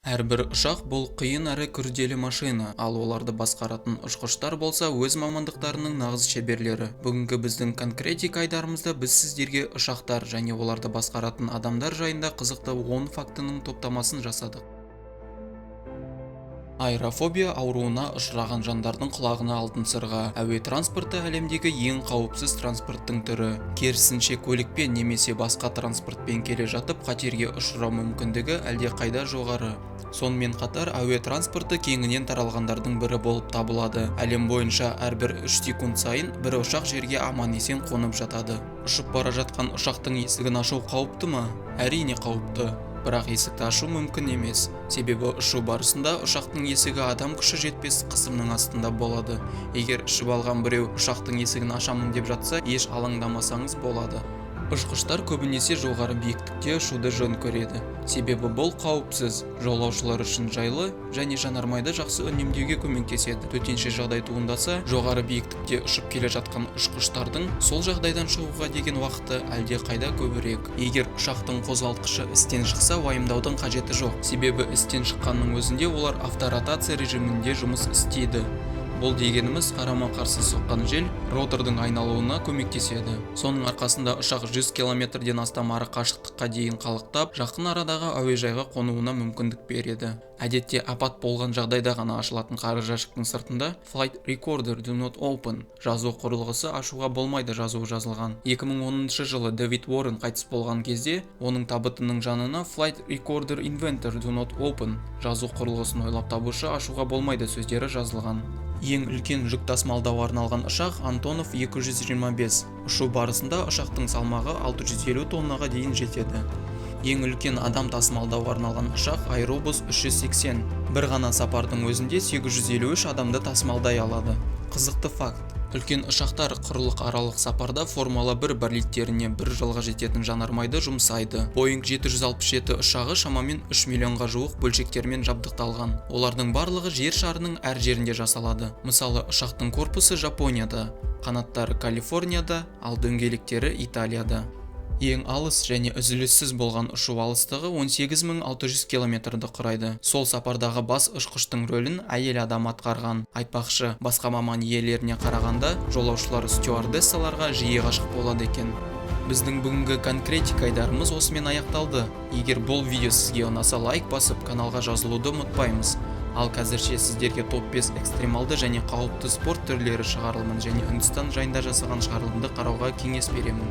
Әрбір ұшақ – бұл қиын әрі күрделі машина, ал оларды басқаратын ұшқыштар болса, өз мамандықтарының нағыз шеберлері. Бүгінгі біздің конкретика айдарымызда біз сіздерге ұшақтар және оларды басқаратын адамдар жайында қызықты 10 фактінің топтамасын жасадық. Аэрофобия ауруына ұшыраған жандардың құлағына алтын сырға. Әуе транспорты – әлемдегі ең қауіпсіз транспорттың түрі. Керісінше, көлікпен немесе басқа транспортпен келе жатып қатерге ұшырау мүмкіндігі әлдеқайда жоғары. Сонымен қатар, әуе транспорты кеңінен таралғандардың бірі болып табылады. Әлем бойынша әрбір 3 секунд сайын бір ұшақ жерге аман-есен қонып жатады. Ұшып бара жатқан ұшақтың есігін ашу қауіпті ма? Әрине, қауіпті. Бірақ есікті ашу мүмкін емес, себебі ұшу барысында ұшақтың есігі адам күші жетпес қысымның астында болады. Егер ішіп алған біреу ұшақтың есігін ашамын деп жатса, еш алаңдамасаңыз болады. Ұшқыштар көбінесе жоғары биіктікте ұшуды жөн көреді, себебі бұл қауіпсіз, жолаушылар үшін жайлы және жанармайды жақсы үнемдеуге көмектеседі. Төтенше жағдай туындаса, жоғары биіктікте ұшып келе жатқан ұшқыштардың сол жағдайдан шығуға деген уақыты әлде қайда көбірек. Егер ұшақтың қозғалтқышы істен шықса, уайымдаудың қажеті жоқ, себебі істен шыққанның өзінде олар авторотация режимінде жұмыс істейді. Бұл дегеніміз, қарама-қарсы соққан жел ротордың айналуына көмектеседі. Соның арқасында ұшақ 100 километрден астам ары қашықтыққа дейін қалықтап, жақын арадағы әуежайға қонуына мүмкіндік береді. Әдетте апат болған жағдайда ғана ашылатын қара жәшіктің сыртында «Flight recorder do not open» жазу құрылғысы, ашуға болмайды жазуы жазылған. 2010 жылы Дэвид Уоррен қайтыс болған кезде оның табытының жанына «Flight recorder inventor do not open» жазу құрылғысын ойлап табушы, ашуға болмайды сөздері жазылған. Ең үлкен жүк тасымалдауға арналған ұшақ – Антонов 225. Ұшу барысында ұшақтың салмағы 650 тоннаға дейін жетеді. Ең үлкен адам тасымалдауға арналған ұшақ – Airbus 380. Бір ғана сапардың өзінде 853 адамды тасымалдай алады. Қызықты факт: үлкен ұшақтар құрлықаралық сапарда Формула 1 болидтеріне бір жылға жететін жанармайды жұмсайды. Boeing 767 ұшағы шамамен 3 миллионға жуық бөлшектермен жабдықталған. Олардың барлығы жер шарының әр жерінде жасалады. Мысалы, ұшақтың корпусы Жапонияда, қанаттары Калифорнияда, ал дөңгелектері Италияда. Ең алыс және үзіліссіз болған ұшу алыстығы 18 600 километрді құрайды. Сол сапардағы бас ұшқыштың рөлін әйел адам атқарған. Айтпақшы, басқа маман иелеріне қарағанда жолаушылар стюардессаларға жиі ғашық болады екен. Біздің бүгінгі конкретика айдарымыз осымен аяқталды. Егер бұл видео сізге ұнаса, лайк басып, каналға жазылуды ұмытпаймыз. Ал қазірше сіздерге топ 5 экстремалды және қауіпті спорт түрлері шығарылымын және Үндістан жайында жасаған шығарылымды қарауға кеңес беремін.